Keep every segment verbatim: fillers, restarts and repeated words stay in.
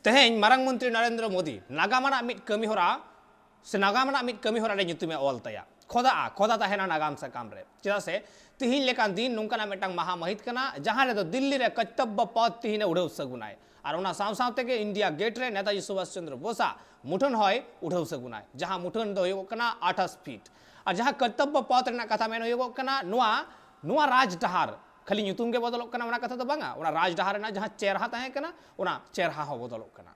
ᱛᱮᱦᱮᱧ ᱢᱟᱨᱟᱝ ᱢᱚᱱᱛᱨᱤ ᱱᱚᱨᱮᱱᱫᱨᱚ ᱢᱳᱫᱤ ᱱᱟᱜᱟᱢ ᱟᱱᱟᱜ ᱢᱤᱫ ᱠᱟᱹᱢᱤ ᱦᱚᱨᱟ ᱥᱮ ᱱᱟᱜᱟᱢ ᱟᱱᱟᱜ ᱢᱤᱫ ᱠᱟᱹᱢᱤ ᱦᱚᱨᱟ ᱨᱮ ᱧᱩᱛᱩᱢᱮ ᱚᱞ ᱛᱟᱭᱟ, ᱠᱷᱚᱫᱟᱜᱼᱟ, ᱠᱷᱚᱫᱟ ᱛᱟᱦᱮᱱᱟ ᱱᱟᱜᱟᱢ ᱥᱟᱠᱟᱢ ᱨᱮ᱾ ᱪᱮᱫᱟᱜ ᱥᱮ ᱛᱤᱦᱤᱧ ᱞᱮᱠᱟᱱ ᱫᱤᱱ ᱱᱚᱝᱠᱟᱱᱟᱜ ᱢᱤᱫᱴᱟᱝ ᱢᱟᱦᱟ ᱢᱟᱹᱦᱤᱛ ᱠᱟᱱᱟ, ᱡᱟᱦᱟᱸ ᱨᱮᱫᱚ ᱫᱤᱞᱞᱤ ᱨᱮ ᱠᱚᱨᱛᱚᱵᱵᱚ ᱯᱚᱛᱷ ᱛᱤᱦᱤᱧ ᱮ ᱩᱰᱷᱟᱹᱣ ᱥᱟᱹᱜᱩᱱᱟᱭ᱾ ᱟᱨ ᱚᱱᱟ ᱥᱟᱶ ᱥᱟᱶ ᱛᱮᱜᱮ ᱤᱱᱰᱤᱭᱟ ᱜᱮᱴ ᱨᱮ ᱱᱮᱛᱟᱡᱤ ᱥᱩᱵᱷᱟᱥ ᱪᱚᱱᱫᱨᱚ ᱵᱳᱥᱟᱜ ᱢᱩᱴᱷᱟᱹᱱ ᱦᱚᱸᱭ ᱩᱰᱷᱟᱹᱣ ᱥᱟᱹᱜᱩᱱᱟᱭ, ᱡᱟᱦᱟᱸ ᱢᱩᱴᱷᱟᱹᱱ ᱫᱚ ᱦᱩᱭᱩᱜᱚᱜ ᱠᱟᱱᱟ ᱟᱴᱷᱟᱥ ᱯᱷᱤᱴ᱾ ᱟᱨ ᱡᱟᱦᱟᱸ ᱠᱚᱨᱛᱚᱵᱵᱚ ᱯᱚᱛᱷ ᱨᱮᱱᱟᱜ ᱠᱟᱛᱷᱟ ᱢᱮᱱ ᱦᱩᱭᱩᱜᱚᱜ ᱠᱟᱱᱟ, ᱱᱚᱣᱟ, ᱱᱚᱣᱟ ᱨᱟᱡᱽ ᱰᱟᱦᱟᱨ ᱠᱷᱟᱹᱞᱤ ᱧᱩᱛᱩᱢ ᱜᱮ ᱵᱚᱫᱚᱞᱚᱜ ᱠᱟᱱᱟ, ᱚᱱᱟ ᱠᱟᱛᱷᱟ ᱫᱚ ᱵᱟᱝᱟ, ᱚᱱᱟ ᱨᱟᱡᱽ ᱰᱟᱦᱟᱨ ᱨᱮᱱᱟᱜ ᱡᱟᱦᱟᱸ ᱪᱮᱨᱦᱟ ᱛᱟᱦᱮᱸ ᱠᱟᱱᱟ, ᱚᱱᱟ ᱪᱮᱨᱦᱟ ᱦᱚᱸ ᱵᱚᱫᱚᱞᱚᱜ ᱠᱟᱱᱟ᱾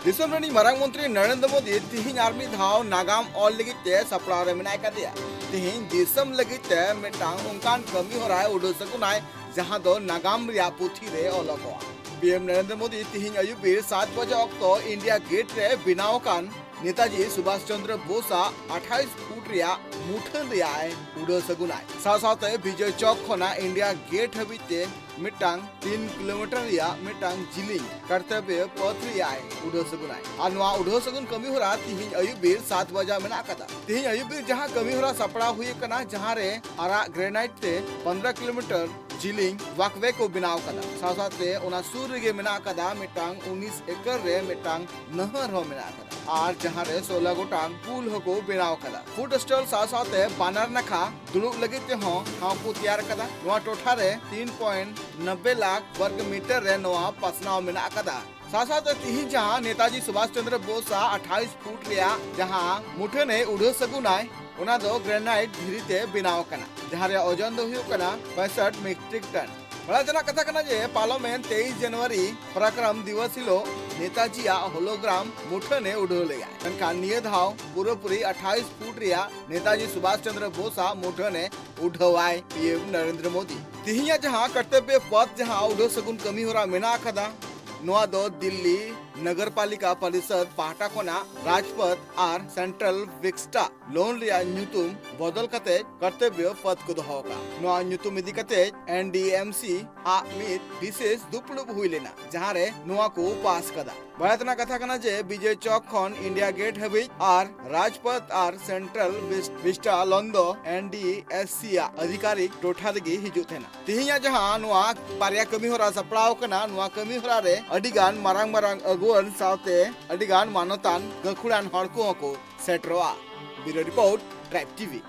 ᱫᱤᱥᱚᱢ ᱨᱤᱱᱤᱡ ᱢᱟᱨᱟᱝ ᱢᱚᱱᱛᱨᱤ ᱱᱚᱨᱮᱱᱫᱨᱚ ᱢᱳᱫᱤ ᱛᱤᱦᱤᱧ ᱟᱨ ᱢᱤᱫ ᱫᱷᱟᱣ ᱱᱟᱜᱟᱢ ᱚᱞ ᱞᱟᱹᱜᱤᱫ ᱛᱮ ᱥᱟᱯᱲᱟᱣ ᱨᱮ ᱢᱮᱱᱟᱭ ᱠᱟᱫᱮᱭᱟ᱾ ᱛᱤᱦᱤᱧ ᱫᱤᱥᱚᱢ ᱞᱟᱹᱜᱤᱫ ᱛᱮ ᱢᱤᱫᱴᱟᱝ ᱚᱱᱠᱟᱱ ᱠᱟᱹᱢᱤ ᱦᱚᱨᱟᱭ ᱩᱰᱩᱠ ᱥᱟᱹᱜᱩᱱᱟᱭ, ᱡᱟᱦᱟᱸ ᱫᱚ ᱱᱟᱜᱟᱢ ᱨᱮᱭᱟᱜ ᱯᱩᱛᱷᱤ ᱨᱮ ᱚᱞᱚᱜᱚᱜᱼᱟ᱾ ᱯᱤ ᱮᱢ ᱱᱚᱨᱮᱱᱫᱨᱚ ᱢᱳᱫᱤ ᱛᱤᱦᱤᱧ ᱟᱹᱭᱩᱵ ᱵᱮᱲ ᱥᱟᱛ ᱵᱟᱡᱟ ᱚᱠᱛᱚ ᱤᱱᱰᱤᱭᱟ ᱜᱮᱴ ᱨᱮ ᱵᱮᱱᱟᱣ ᱟᱠᱟᱱ ᱱᱮᱛᱟᱡᱤ ᱥᱩᱵᱷᱟᱥ ᱪᱚᱱᱫᱨᱚ ᱵᱳᱥᱟᱜ ᱟᱴᱷᱟᱥ ᱯᱷᱩᱴ ᱨᱮᱭᱟᱜ ᱢᱩᱴᱷᱟᱹᱱ ᱨᱮᱭᱟᱜ ᱮ ᱩᱰᱟᱹᱣ ᱥᱟᱹᱜᱩᱱᱟᱭ᱾ ᱥᱟᱶ ᱥᱟᱶᱛᱮ ᱵᱤᱡᱚᱭ ᱪᱚᱠ ᱠᱷᱚᱱᱟᱜ ᱤᱱᱰᱤᱭᱟ ᱜᱮᱴ ᱦᱟᱹᱵᱤᱡ ᱛᱮ ᱢᱤᱫᱴᱟᱝ ᱛᱤᱱ ᱠᱤᱞᱳᱢᱤᱴᱟᱨ ᱨᱮᱭᱟᱜ ᱢᱤᱫᱴᱟᱝ ᱡᱤᱞᱤᱧ ᱠᱟᱨᱛᱚᱵᱵᱚ ᱯᱚᱛᱷ ᱨᱮᱭᱟᱜ ᱮ ᱩᱰᱟᱹᱣ ᱥᱟᱹᱜᱩᱱᱟᱭ᱾ ᱟᱨ ᱱᱚᱣᱟ ᱩᱰᱟᱹᱣ ᱥᱟᱹᱜᱩᱱ ᱠᱟᱹᱢᱤ ᱦᱚᱨᱟ ᱛᱤᱦᱤᱧ ᱟᱹᱭᱩᱵ ᱵᱮᱲ ᱥᱟᱛ ᱵᱟᱡᱟ ᱢᱮᱱᱟᱜ ᱟᱠᱟᱫᱟ᱾ ᱛᱤᱦᱤᱧ ᱟᱹᱭᱩᱵ ᱵᱮᱲ ᱡᱟᱦᱟᱸ ᱠᱟᱹᱢᱤ ᱦᱚᱨᱟ ᱥᱟᱯᱲᱟᱣ ᱦᱩᱭ ᱟᱠᱟᱱᱟ, ᱡᱟᱦᱟᱸ ᱨᱮ ᱟᱨᱟᱜ ᱜᱨᱮᱱᱟᱭᱤᱴ ᱛᱮ ᱯᱚᱱᱫᱽᱨᱚ ᱠᱤᱞᱳᱢᱤᱴᱟᱨ ᱡᱤᱞᱤᱧ ᱣᱟᱠᱣᱮ ᱠᱚ ᱵᱮᱱᱟᱣ ᱟᱠᱟᱫᱟ᱾ ᱥᱟᱶ ᱥᱟᱶᱛᱮ ᱚᱱᱟ ᱥᱩᱨ ᱨᱮᱜᱮ ᱢᱮᱱᱟᱜ ᱟᱠᱟᱫᱟ ᱢᱤᱫᱴᱟᱝ ᱩᱱᱤᱥ ᱮᱠᱚᱨ ᱨᱮ ᱢᱤᱫᱴᱟᱝ ᱱᱟᱹᱦᱟᱨ ᱦᱚᱸ ᱢᱮᱱᱟᱜ ᱟᱠᱟᱫᱟ᱾ ᱟᱨ ᱡᱟᱦᱟᱸ ᱨᱮ ᱥᱳᱞᱟ ᱜᱚᱴᱟᱝ ᱯᱩᱞ ᱦᱚᱸᱠᱚ ᱵᱮᱱᱟᱣ ᱟᱠᱟᱫᱟ᱾ ᱯᱷᱩᱰ ᱥᱴᱚᱞ ᱥᱟᱶ ᱥᱟᱶᱛᱮ ᱵᱟᱱᱟᱨ ᱱᱟᱠᱷᱟ ᱫᱩᱲᱩᱵ ᱞᱟᱹᱜᱤᱫ ᱛᱮᱦᱚᱸ ᱴᱷᱟᱶ ᱠᱚ ᱛᱮᱭᱟᱨ ᱟᱠᱟᱫᱟ᱾ ᱱᱚᱣᱟ ᱴᱚᱴᱷᱟ ᱨᱮ ᱛᱤᱱ ᱯᱚᱭᱮᱱᱴ ᱱᱚᱵᱵᱮ ᱞᱟᱠᱷ ᱵᱚᱨᱜᱚ ᱢᱤᱴᱟᱨ ᱨᱮ ᱱᱚᱣᱟ ᱯᱟᱥᱱᱟᱣ ᱢᱮᱱᱟᱜ ᱟᱠᱟᱫᱟ᱾ ᱥᱟᱶ ᱥᱟᱶᱛᱮ ᱛᱤᱦᱤᱧ ᱡᱟᱦᱟᱸ ᱱᱮᱛᱟᱡᱤ ᱥᱩᱵᱷᱟᱥ ᱪᱚᱱᱫᱨᱚ ᱵᱳᱥ ᱟᱜ ᱟᱴᱷᱟᱭᱤᱥ ᱯᱷᱩᱴ ᱨᱮᱭᱟᱜ ᱡᱟᱦᱟᱸ ᱢᱩᱴᱷᱟᱹᱱ ᱮ ᱩᱰᱷᱟᱹᱣ ᱥᱟᱹᱜᱩᱱᱟᱭ, ᱚᱱᱟ ᱫᱚ ᱜᱨᱮᱱᱟᱭᱤᱴ ᱫᱷᱤᱨᱤ ᱛᱮ ᱵᱮᱱᱟᱣ ᱟᱠᱟᱱᱟ, ᱡᱟᱦᱟᱸ ᱨᱮᱭᱟᱜ ᱳᱡᱚᱱ ᱫᱚ ᱦᱩᱭᱩᱜ ᱠᱟᱱᱟ ᱯᱮᱸᱥᱚᱴ ᱢᱮᱴᱨᱤᱠ ᱴᱚᱱ᱾ ᱵᱟᱲᱟᱭ ᱛᱮᱱᱟᱜ ᱠᱟᱛᱷᱟ ᱠᱟᱱᱟ ᱡᱮ ᱯᱟᱨᱞᱟᱢᱮᱱᱴ ᱛᱮᱭᱤᱥ ᱡᱟᱱᱩᱣᱟᱨᱤ ᱯᱚᱨᱟᱠᱨᱚᱢ ᱫᱤᱵᱚᱥ ᱦᱤᱞᱳᱜ ᱱᱮᱛᱟᱡᱤᱭᱟᱜ ᱦᱳᱞᱳᱜᱨᱟᱢ ᱢᱩᱴᱷᱟᱹᱱ ᱮ ᱩᱰᱷᱟᱹᱣ ᱞᱮᱫᱼᱟ, ᱢᱮᱱᱠᱷᱟᱱ ᱱᱤᱭᱟᱹ ᱫᱷᱟᱣ ᱯᱩᱨᱟᱹᱯᱩᱨᱤ ᱟᱴᱷᱟᱭᱤᱥ ᱯᱷᱩᱴ ᱨᱮᱭᱟᱜ ᱱᱮᱛᱟᱡᱤ ᱥᱩᱵᱷᱟᱥ ᱪᱚᱱᱫᱨᱚ ᱵᱳᱥ ᱟᱜ ᱢᱩᱴᱷᱟᱹᱱ ᱮ ᱩᱰᱷᱟᱹᱣᱟᱭ ᱯᱤ ᱮᱢ ᱱᱚᱨᱮᱱᱫᱨᱚ ᱢᱳᱫᱤ᱾ ᱛᱤᱦᱤᱧᱟᱜ ᱡᱟᱦᱟᱸ ᱠᱚᱨᱛᱚᱵᱵᱚ ᱯᱚᱛᱷ ᱡᱟᱦᱟᱸ ᱩᱰᱷᱟᱹᱣ ᱥᱟᱹᱜᱩᱱ ᱠᱟᱹᱢᱤ ᱦᱚᱨᱟ ᱢᱮᱱᱟᱜ ᱟᱠᱟᱫᱟ, ᱱᱚᱣᱟ ᱫᱚ ᱫᱤᱞᱞᱤ ᱱᱚᱜᱚᱨᱯᱟᱞᱤᱠᱟ ᱯᱚᱨᱤᱥᱚᱫ ᱯᱟᱦᱴᱟ ᱠᱷᱚᱱᱟᱜ ᱨᱟᱡᱽᱯᱚᱛᱷ ᱟᱨ ᱥᱮᱱᱴᱨᱟᱞ ᱵᱷᱤᱥᱴᱟ ᱞᱳᱱ ᱨᱮᱭᱟᱜ ᱧᱩᱛᱩᱢ ᱵᱚᱫᱚᱞ ᱠᱟᱛᱮ ᱠᱚᱨᱛᱚᱵᱵᱚ ᱯᱚᱛᱷ ᱠᱚ ᱫᱚᱦᱚ ᱟᱠᱟᱫᱼᱟ᱾ ᱱᱚᱣᱟ ᱧᱩᱛᱩᱢ ᱤᱫᱤ ᱠᱟᱛᱮ ᱮᱱ ᱰᱤ ᱮᱢ ᱥᱤ ᱟᱜ ᱢᱤᱫ ᱵᱤᱥᱮᱥ ᱫᱩᱯᱲᱩᱵ ᱦᱩᱭ ᱞᱮᱱᱟ, ᱡᱟᱦᱟᱸ ᱨᱮ ᱱᱚᱣᱟ ᱠᱚ ᱯᱟᱥ ᱠᱟᱫᱟ᱾ ᱵᱟᱲᱟᱭ ᱛᱮᱱᱟᱜ ᱠᱟᱛᱷᱟ ᱠᱟᱱᱟ ᱡᱮ ᱵᱤᱡᱚᱭ ᱪᱚᱠ ᱠᱷᱚᱱ ᱤᱱᱰᱤᱭᱟ ᱜᱮᱴ ᱦᱟᱹᱵᱤᱡ ᱟᱨ ᱨᱟᱡᱽᱯᱚᱛᱷ ᱟᱨ ᱥᱮᱱᱴᱨᱟᱞ ᱵᱷᱤᱥᱴᱟ ᱞᱳᱱ ᱫᱚ ᱮᱱ ᱰᱤ ᱮᱥ ᱥᱤ ᱟᱜ ᱟᱫᱷᱤᱠᱟᱨᱤᱠ ᱴᱚᱴᱷᱟ ᱨᱮᱜᱮ ᱦᱤᱡᱩᱜ ᱛᱟᱦᱮᱱᱟ᱾ ᱛᱮᱦᱮᱧᱟᱜ ᱡᱟᱦᱟᱸ ᱱᱚᱣᱟ ᱵᱟᱨᱭᱟ ᱠᱟᱹᱢᱤ ᱦᱚᱨᱟ ᱥᱟᱯᱲᱟᱣ ᱟᱠᱟᱱᱟ, ᱱᱚᱣᱟ ᱠᱟᱹᱢᱤ ᱦᱚᱨᱟ ᱨᱮ ᱟᱹᱰᱤ ᱜᱟᱱ ᱢᱟᱨᱟᱝ ᱢᱟᱨᱟᱝ ᱟᱹᱜᱩᱣᱟᱹᱱ ᱥᱟᱶᱛᱮ ᱟᱹᱰᱤ ᱜᱟᱱ ᱢᱟᱱᱚᱛᱟᱱ ᱜᱟᱹᱠᱷᱩᱲᱟᱱ ᱦᱚᱲ ᱠᱚᱦᱚᱸ ᱠᱚ ᱥᱮᱴᱮᱨᱚᱜᱼᱟ᱾ ᱵᱤᱭᱩᱨᱳ ᱨᱤᱯᱳᱨᱴ, ᱴᱨᱟᱭᱤᱵᱽ ᱴᱤ ᱵᱷᱤ᱾